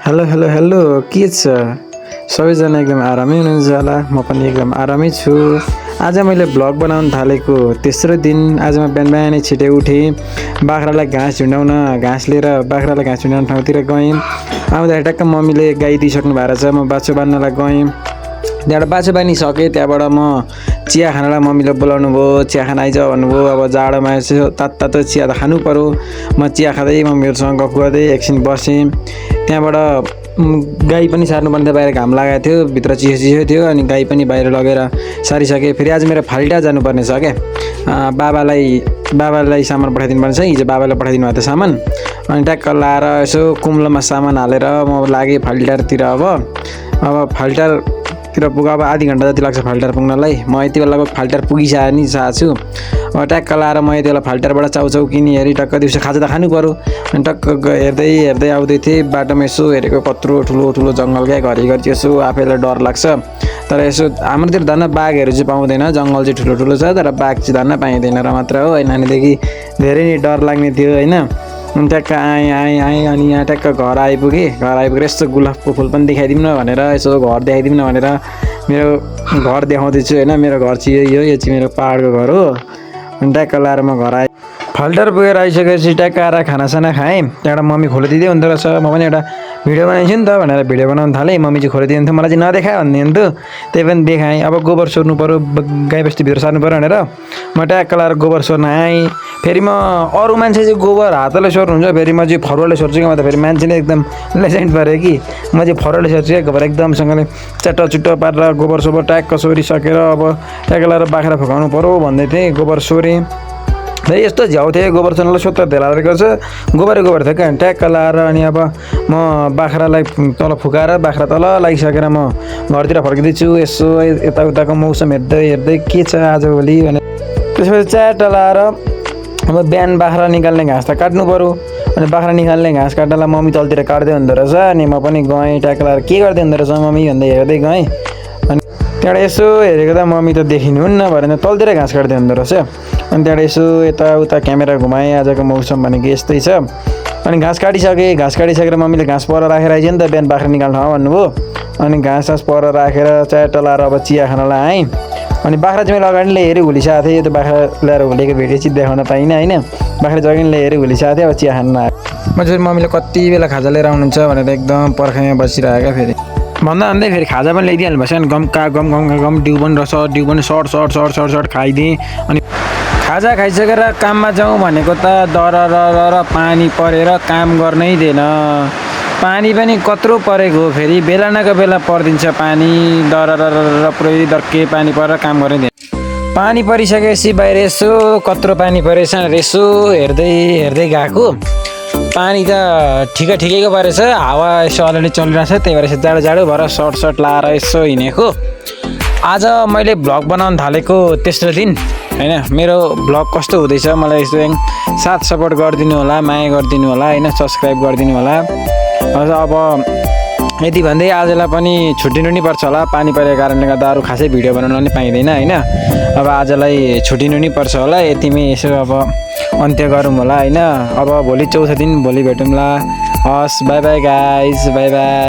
Hello hello hello के छ सबैजना एकदम आरामै हुनुहुन्छ होला म पनि एकदम आरामै छु। आज मैले भ्लग बनाउन थालेको तेस्रो दिन। आज म बिहान बिहानै छिटै उठेँ, बाख्रालाई घाँस झुन्डाउन घाँस लिएर बाख्रालाई घाँस झुन्डाउने ठाउँतिर गएँ। आउँदाखेरि ट्याक्क मम्मीले गाई दिइसक्नु भएको रहेछ, म बाछो बान्नलाई गएँ। त्यहाँबाट बाछो बानिसकेँ, त्यहाँबाट म चिया खानलाई मम्मीले बोलाउनु भयो, चिया खान आइज भन्नुभयो। अब जाडोमा यसो तातो चिया त खानु पऱ्यो। म चिया खाँदै मम्मीहरूसँग गफ गर्दै एकछिन बसेँ। त्यहाँबाट गाई पनि सार्नुपर्ने थियो, बाहिर घाम लागेको थियो, भित्र चिसो चिसो थियो। अनि गाई पनि बाहिर लगेर सारिसकेँ। फेरि आज मेरो फाल्टा जानुपर्ने छ क्या, बाबालाई सामान पठाइदिनु पर्ने छ। हिजो बाबाले पठाइदिनु भएको थियो सामान। अनि ट्याक्क लाएर यसो कुम्लोमा सामान हालेर म लागेँ फाल्टारतिर। अब फाल्टारतिर अब आधी घन्टा जति लाग्छ फाल्टार पुग्नलाई। म यति बेला लगभग फाल्टार पुगिसकेको छु। अब ट्याक्क लाएर म यति बेला फाल्टारबाट चाउचाउ किनी हेरी टक्क दिउँसो खाजा त खानु पऱ्यो। अनि टक्क हेर्दै हेर्दै आउँदै थिएँ, बाटोमा यसो हेरेको कत्रो ठुलो ठुलो जङ्गल क्या। घरिघरि यसो आफैलाई डर लाग्छ, तर यसो हाम्रोतिर धन्न बाघहरू चाहिँ पाउँदैन, जङ्गल चाहिँ ठुलो ठुलो छ, तर बाघ चाहिँ धन्न पाइँदैन र मात्र हो। नानीदेखि धेरै नै डर लाग्ने थियो होइन। अनि ट्याक्क आएँ अनि यहाँ ट्याक्क घर आइपुगेँ। घर आइपुगेर यस्तो गुलाबको फुल पनि देखाइदिउँ न भनेर, यसो घर देखाइदिउँ न भनेर मेरो घर देखाउँदैछु होइन। मेरो घर चाहिँ यो चाहिँ मेरो पाहाडको घर हो। अनि ट्याक्क लाएर म घर आएँ। फाल्टार पुगेर आइसकेपछि ट्याक्क आएर खानासाना खाएँ। त्यहाँबाट मम्मी खोलिदिँदै हुँदो रहेछ। म पनि एउटा भिडियो बनाइन्छु नि त भनेर भिडियो बनाउन थालेँ। मम्मी चाहिँ खोलिदिनुहुन्थ्यो, मलाई चाहिँ नदेखा भन्ने हुन्थ्यो, त्यही पनि देखाएँ। अब गोबर सोर्नु पऱ्यो, गाई बस्तीभित्र सार्नु पऱ्यो भनेर म ट्याक्क लाएर गोबर सोर्न आएँ। फेरि म अरू मान्छे चाहिँ गोबर हातले सोर्नुहुन्छ, फेरि म चाहिँ फरुवाले सोर्छु कि। म त फेरि मान्छे नै एकदम लेजेन्ड पऱ्यो कि, म चाहिँ फरुवाले सोर्छु क्या। गोबर एकदमसँगले चट्ट चुट्ट पारेर गोबर सोबर ट्याक्क सोरिसकेर अब ट्याक्क लाएर बाख्रा फुकाउनु पऱ्यो भन्दै थिएँ। गोबर सोरेँ, फेरि यस्तो झ्याउ थियो गोबर सोर्नलाई, सोत्तर धेला रहेको छ, गोबर थियो क्या। ट्याक्क लाएर अनि अब म बाख्रालाई तल फुकाएर बाख्रा तल लागिसकेर म घरतिर फर्किँदैछु। यसो यताउताको मौसम हेर्दै हेर्दै के छ आजभोलि भनेर। त्यसपछि च्याट लाएर अब बिहान बाख्रा निकाल्ने घाँस त काट्नु पऱ्यो। अनि बाख्रा निकाल्ने घाँस काट्नलाई मम्मी तलतिर काट्दै हुँदो रहेछ। अनि म पनि गएँ, ट्याक्क लाएर के गर्दै हुँदो रहेछ मम्मी भन्दै हेर्दै गएँ। अनि त्यहाँबाट यसो हेरेको त मम्मी त देखिनुहुन्न भनेर तलतिर घाँस काट्दै हुँदो रहेछ। अनि त्यहाँबाट यसो यताउता क्यामेरा घुमाएँ। आजको मौसम भनेको यस्तै छ। अनि घाँस काटिसकेँ, घाँस काटिसकेर मम्मीले घाँस पर राखेर आइज नि त बिहान बाख्रा निकाल्नु भन्नुभयो। अनि घाँस पर राखेर च्याट लाएर अब चिया खानलाई आएँ। अनि बाख्रा चाहिँ मैले अगाडि हेरेँ हुलिसकेको थिएँ। यो त बाख्रा ल्याएर हुलेको भिडियो चाहिँ देखाउन पाइनँ होइन। बाख्रा चाहिँ अगाडि हेरेँ हुलिसकेको थिएँ। अब चिया खान आएँ। म चाहिँ मम्मीले कति बेला खाजा लिएर आउनुहुन्छ भनेर एकदम पर्खाइमा बसिरहेको क्या। फेरि भन्दा भन्दै फेरि खाजा पनि ल्याइदिइहाल्नु भएछ। अनि गम डिउ पनि रहेछ, डिउ पनि सर्ट खाइदिएँ। अनि खाजा खाइसकेर काममा जाउँ भनेको त दर पानी परेर काम गर्नै दिएन। पानी पनि कत्रो परेको हो, फेरि बेला न बेला परिदिन्छ पानी, दर पुरै दर्के पानी परेर काम गर्नै दिएन। पानी परिसकेपछि बाहिर यसो कत्रो पानी परेछ यसो हेर्दै हेर्दै गएको। पानी त ठिकैको परेछ, हावा यसो अलिअलि चलिरहेछ, त्यही भएर यसो जाडो भएर सर्ट लाएर यसो हिँडेको। आज मैले भ्लग बनाउन थालेको तेस्रो दिन होइन। मेरो भ्लग कस्तो हुँदैछ मलाई यस्तो साथ सपोर्ट गरिदिनु होला, माया गरिदिनु होला होइन, सब्सक्राइब गरिदिनु होला। अब यति भन्दै आजलाई पनि छुट्टिनु नि पर्छ होला, पानी परेको कारणले गर्दा अरू खासै भिडियो बनाउन नि पाइँदैन होइन। अब आजलाई छुट्टिनु नि पर्छ होला, यतिमै यसो अब अन्त्य गरौँ होला होइन। अब भोलि चौथो दिन, भोलि भेटौँला। हस्, by by guys, by by.